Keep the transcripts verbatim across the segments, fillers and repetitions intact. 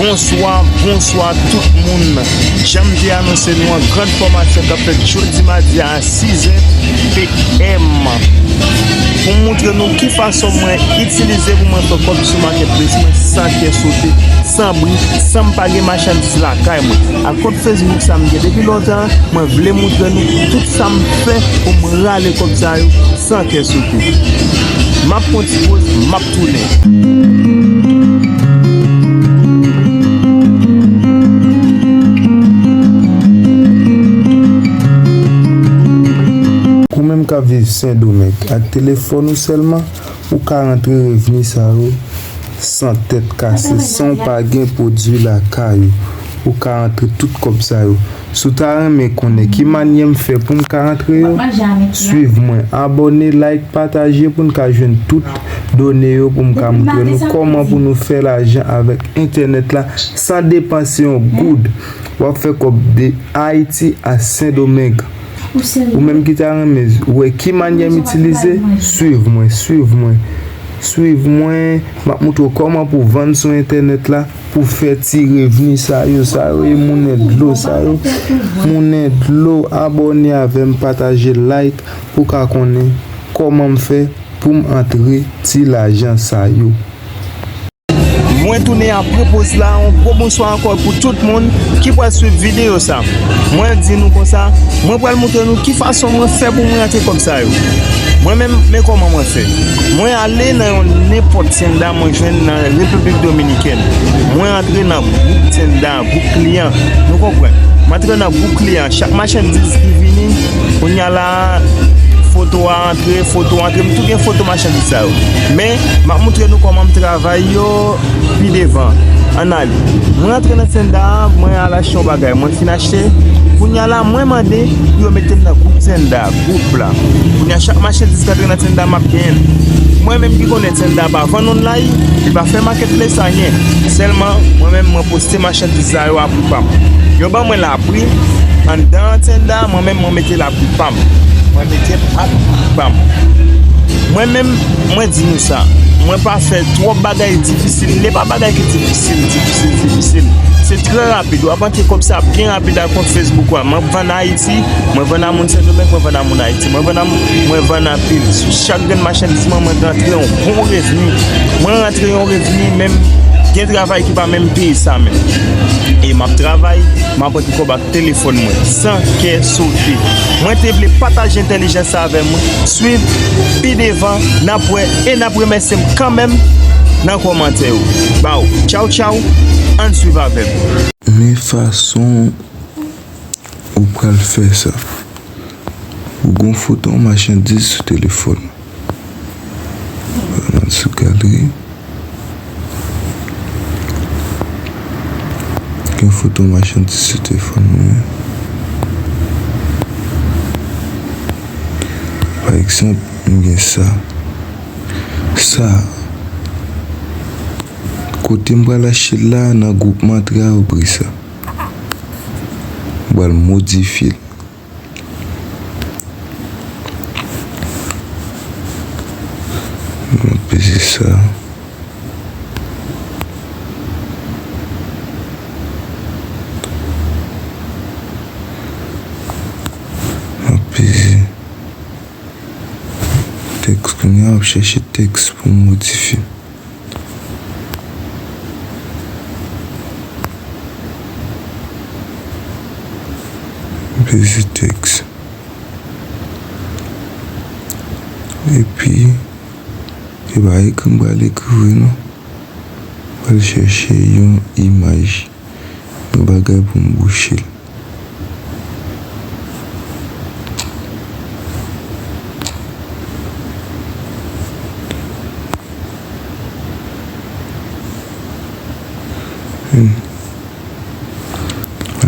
Bonswa, bonswa tout moun. Jan m te anonse nou an, grann fòmasyon k ap fèt jodi madi a sizè p m. Pou m moutre nou ki fason mwen itilize pou mwen fè kòb sou makètples mwen san kè sote, san bri, san m pa gen machandiz lakay mwen. Ak kont Facebook sa m gen depi lontan, mwen vle moutre nou tout sa m fè pou m rale kòb sa yo san kè sote. M ap pran ti poz, m ap tounen. Ou menm k ap viv Sendomeng, ak telefòn ou sèlman, ou ka rantre revni sa yo san tèt kase, san w pa gen pwodui lakay ou. Ou ka rantre tout kòb sa yo. Si w ta renmen konnen ki manyè m fè pou m ka rantre yo, swiv mwen, abòne, like, pataje pou n ka jwenn tout done yo pou m ka moutre nou kòman pou nou fè lajan avèk entènèt la san depanse yon goud. W ap fè kòb de Ayiti a Sendomeng. Ou menm ki ta renmen wè ki manyè m itilize, swiv mwen, swiv mwen. Swiv mwen, m ap moutre w kòman pou vann sou entènèt la, pou fè ti revni sa yo, sa yo e mounen dlo sa yo. Mounen dlo, abòne avè m, pataje, like, pou ka konnen kòman m fè pou m antre ti lajan sa yo. Mwen tounen apre poz la, yon gwo bonswa ankò pou tout moun ki pral swiv videyo sa. Mwen di nou konsa, mwen pral moutre nou ki fason mwen fè pou mwen rantre kòb sa yo. Mwen menm, men kòman mwen fè. Mwen ale nan yon nenpòt Tenda mwen jwenn nan Repiblik Dominikèn. Mwen antre nan gwoup Tenda, gwoup kliyan. Nou konprann? Mwen antre nan gwoup kliyan. Chak machandiz ki vini, kounye a la, foto a antre, foto a antre. M tou gen foto machandiz sa yo. Men, m ap moutre nou kòman m travay yo pi devan. Ann ale. Mwen rantre nan Tenda a, mwen al achte yon bagay. Mwen fin achte. Kounye a la, mwen mande pou yo mete m nan gwoup Tenda, gwoup la. Kounye a, chak machandiz ki antre nan Tenda, m ap genyen l. Mwen menm ki konnen Tenda pa vann online, li pa fè makètples anyen. Sèlman, mwen menm, mwen poste machandiz sa yo a pri pa m. Yo ban mwen lapri, anndan Tenda, mwen menm, mwen mete lapri pa m. Mwen mete lapri pa m. Mwen menm, mwen di nou sa. Mwen pa fè twòp bagay difisil. Li pa bagay ki difisil, difisil, difisil. Se trè rapid. W ap antre kòb sa byen rapid ak kont Facebook ou a. Mwen vann Ayiti, mwen vann a moun Sendomeng, mwen vann a moun Ayiti. Mwen vann a, mwen vann anpil. Sou chak grenn machandiz mwen, mwen rantre yon bon revni. Mwen rantre yon revni, menm gen travay ki pa menm peye sa menm. E m ap travay, m ap rantre kòb ak telefòn mwen, san kè sote. Mwen te vle pataje entèlijans sa avè mwen. Swiv pi devan, n ap wè e n ap remèsye m kanmenm nan kòmantè yo. Baww, tchaw tchaw, ann swiv avè m. Men fason ou pral fè sa. Ou gen yon foto yon machandiz sou telefòn. Al sou galeri. Gen foto machandiz sou telefòn mwen. Pa egzanp, m gen sa. Sa. Kote m pral achte l la, nan gwoup m antre a, yo pran sa. M pral modifye l. Mwen peze sa. Mwen peze tèks kounye a, m ap chèche tèks pou m modifye. Peze tèks. Epi, e pa ekri m pral ekri vre non. M pral chèche yon imaj, yon bagay pou m bouche l. Hmm.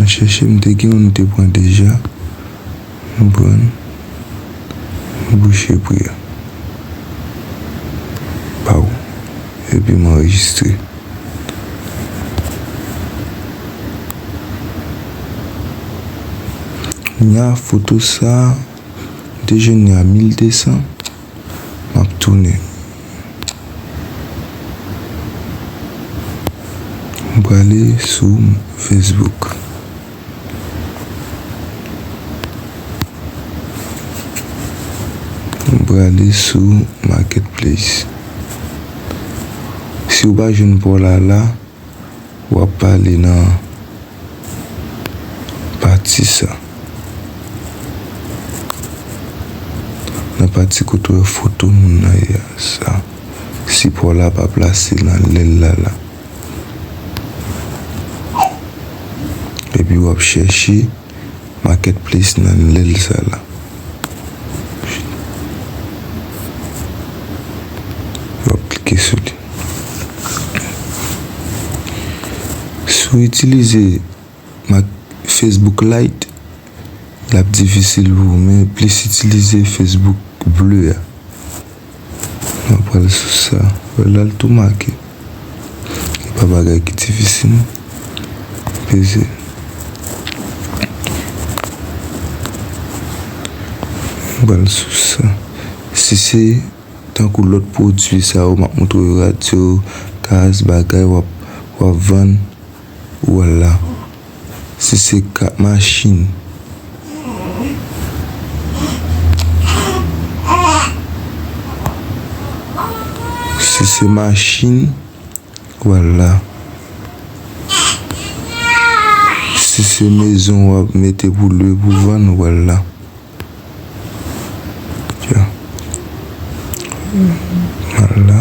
Al chèche, m te gen yon m te pran deja. M pran l. M bouche pri a. Paw. Epi m anrejistre. Kounye a, foto sa a, m te jwenn li a mil de san. M ap tounen. M prale sou Facebook. M prale sou Marketplace. Si w pa jwenn pa w la la, w ap ale nan pati sa. Nan pati kote w wè foto moun nan ye a, sa. Si pa w la pa plase nan lèl la la. Epi w ap chèche Marketplace nan lèl sa la. W ap klike sou li. Si w itilize Mak-, Facebook Lite, l ap difisil pou ou, men plis itilize Facebook ble a. Mwen pral sou sa. Wè la, l tou make. E pa bagay ki difisil. Peze. Mwen pral sou sa. Si se tankou lòt pwodui sa yo, m ap montre w radyo, kaz, bagay, w ap, w ap vann, ou al la. Si se ka-, machin. Si se machin, w al la. Si se mezon w ap mete pou lwe, pou vann, w al la. Ya. Al la.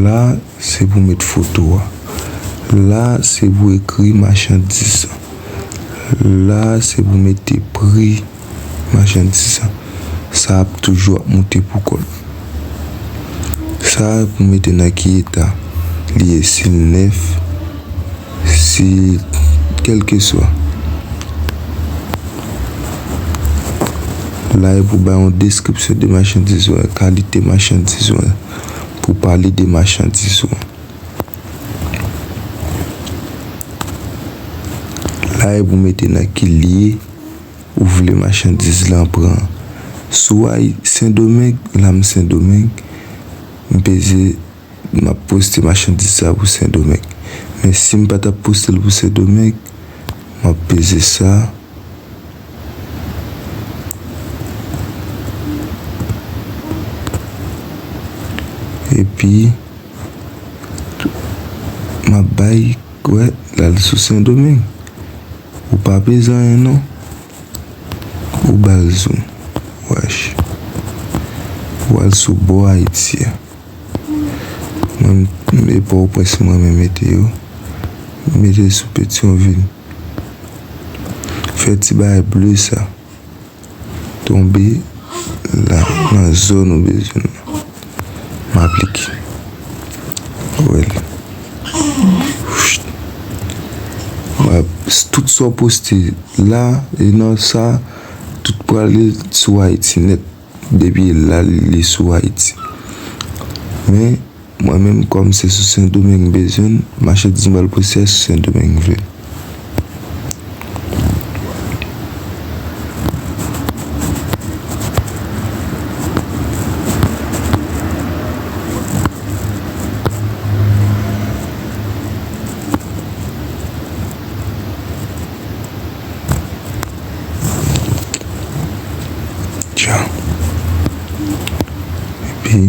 La, se pou met foto a. La, se pou ekri machandiz la. La, se pou mete pri machandiz la. Sa ap toujou ap moute pou kò l. Sa pou mete nan ki eta li ye, si l nèf, si kèlkeswa. La e pou bay yon deskripsyon de machandiz ou an, kalite machandiz ou an, pou pale de machandiz ou an. La e pou mete nan ki lye ou vle machandiz lan pran. Si w Sendomeng, la m Sendomeng, m peze, m ap poste machandiz sa pou Sendomeng. Men si m pa t ap poste l pou Sendomeng, m ap peze sa. Epi, m ap bay, wè, l al sou Sendomeng. Ou pa peze anyen non. Ou ba l zoom. Wach. Ou al sou bò Ayiti a. Mwen, m, e Pòtoprens mwen renmen mete yo. Mete sou Petyonvil. Fè ti bagay ble sa. Tonbe la, nan zòn ou bezwen nan. M aplike. Wè l. Wè, tout sa w poste la, e nan sa, tout prale sou Ayiti nèt. Depi la, li sou Ayiti. Men, mwen menm, kòm se sou Sendomeng m bezwen l, machandiz m pral poste a sou Sendomeng m vle l. Tcha. Epi,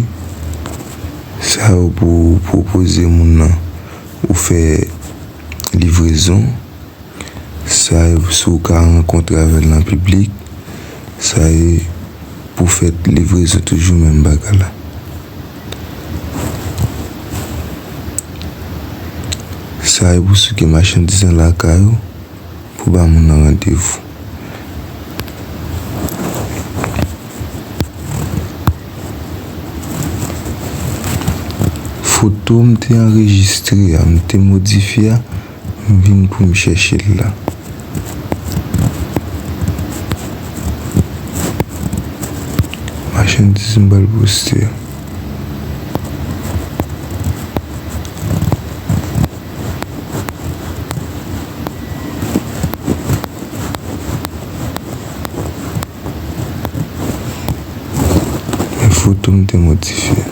sa yo pou pwopoze moun nan, ou fè livrezon. Sa yo, si w ka rankontre avè l nan piblik, sa yo pou fè livrezon toujou menm bagay la. Sa yo pou si w gen machandiz nan lakay ou, pou ba moun nan randevou. Foto m te anrejistre a, m te modifye a, m vin pou m chèche l la. Machandiz m pral poste a. Foto m te modifye.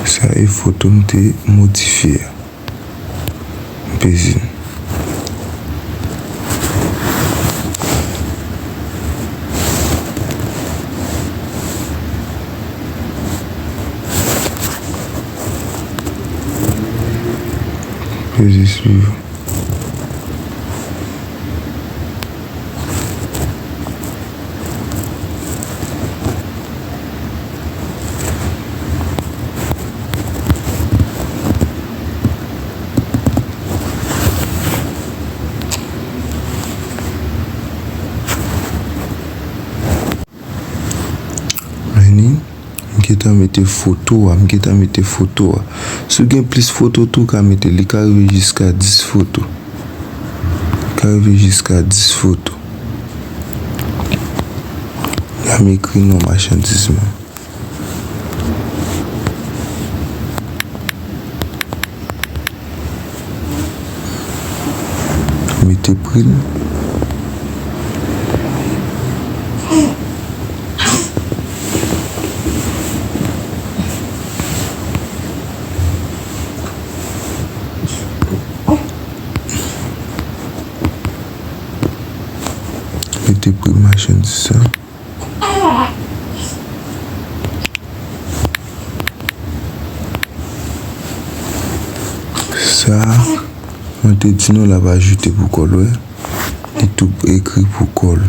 Sa e foto m te modifye a. M peze. Peze swivan. Vini, m gentan mete foto a, m gentan mete foto a. Si w gen plis foto tou, w ka mete, li ka rive jiska dis foto. Li ka rive jiska dis foto. La m ekri non machandiz mwen. Mete pri l. Mete pri machandiz sa. Sa, mwen te di nou l ap ajoute pou kò l, wè. Li tou ekri pou kò l.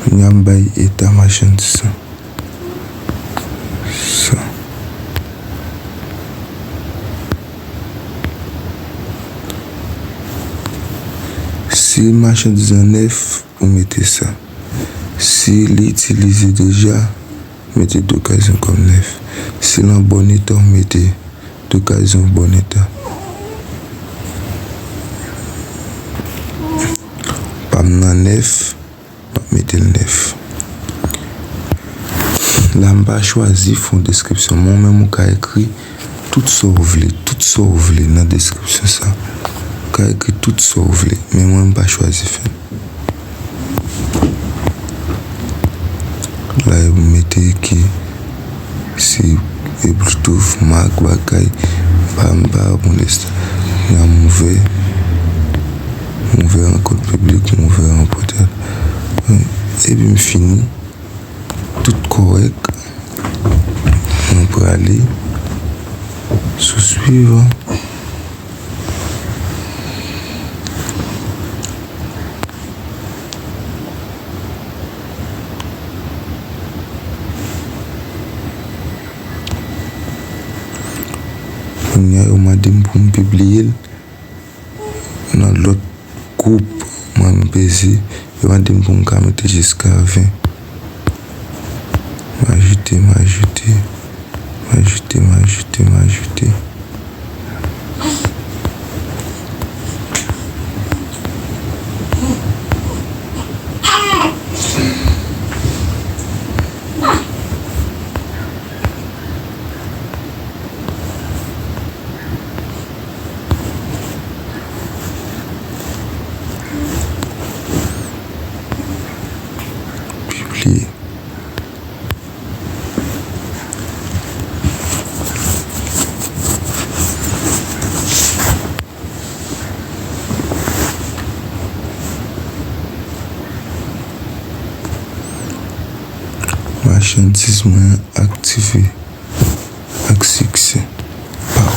Kounye a m bay eta machandiz sa. Sa. Si machandiz lan nèf, ou mete sa. Si li itilize deja, mete dokazyon kòm nèf. Si l an bòn eta, ou mete dokazyon bòn eta. Pa m nan nèf, m ap mete l nèf. La, m pa chwazi fè yon deskripsyon, men ou menm ou ka ekri tout sa w vle, tout sa w vle nan deskripsyon sa. Ou ka ekri tout sa w vle, men mwen, m pa chwazi fè l. La, yo mete ki se Bluetooth, Mac, bagay, m pa, m pa bon lè sa. La, m ouvè, m ouvè rankont piblik, m ouvè yon pòtay. Epi m fini, tout kòrèk, mwen prale sou swivan. Kounye a, yo mande m pou m pibliye l nan lòt gwoup. Mwen, m peze, yo mande m pou m ka mete jiska ven. M ajoute, m ajoute, m ajoute, m ajoute, m ajoute. Pibliye. Machandiz mwen aktive ak siksè. Pow.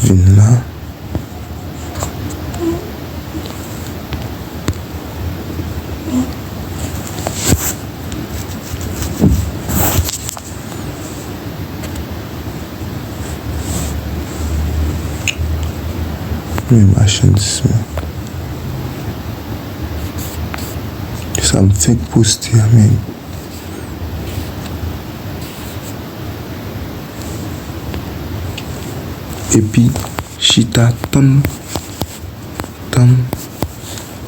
Vin la. Men machandiz mwen. Sa m fenk poste a menm. Epi chita tann, tann,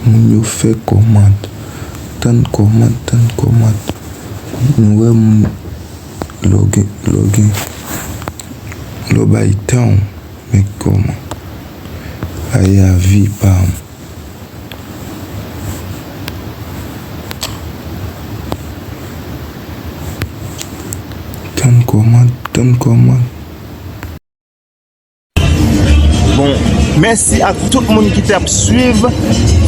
Moun yo fè kòmant. Tann kòmant, tann kòmant. Nou wè moun lè w gen, lè w gen, lè w bay tan w, men kòman. Ay, avi pa m. Tann kòmant, tann kòmant. Bon, mèsi ak tout moun ki t ap swiv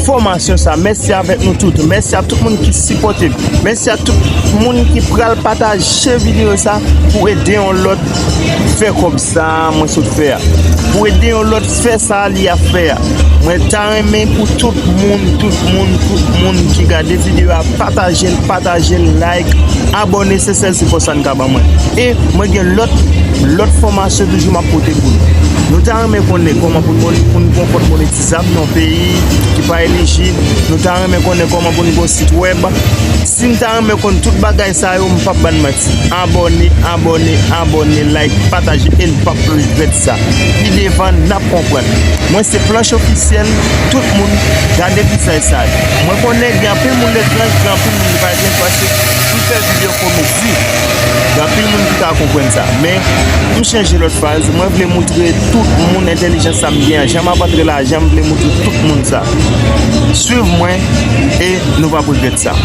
fòmasyon sa. Mèsi avèk nou tout. Mèsi a tout moun ki sipòte m. Mèsi a tout moun ki pral pataje videyo sa pou ede yon lòt fè kòb sa mwen sot fè a. Pou ede yon lòt fè sa li ap fè a. Mwen ta renmen pou tout moun, tout moun, tout moun ki gade videyo a, pataje l, pataje l, like, abòne, se sèl sipò sa n ka ban mwen. E mwen gen lòt, lòt fòmasyon toujou m ap pote pou nou. Nou ta renmen konnen kòman pou n, pou n pran kont monetizab nan yon peyi ki pa elijib. Nou ta renmen konnen kòman pou n gen yon sit wèb. Si n ta renmen konn tout bagay sa yo, m p ap ban n manti. Abòne, abòne, abòne, like, pataje e n p ap regrèt sa. Pi devan, n ap konprann. Mwen se Planche Ofisyèl, tout moun gade visaj sa yo. Mwen konnen gen anpil moun etranj, gen anpil moun ki pa gen paske m fè videyo komedi. Gen anpil moun ki ka konprann sa. Men, m chanje lòt faz. Mwen vle moutre tout moun entèlijans sa m gen an. Jan m ap antre lajan, m vle moutre tout moun sa. Swiv mwen e nou p ap regrèt sa.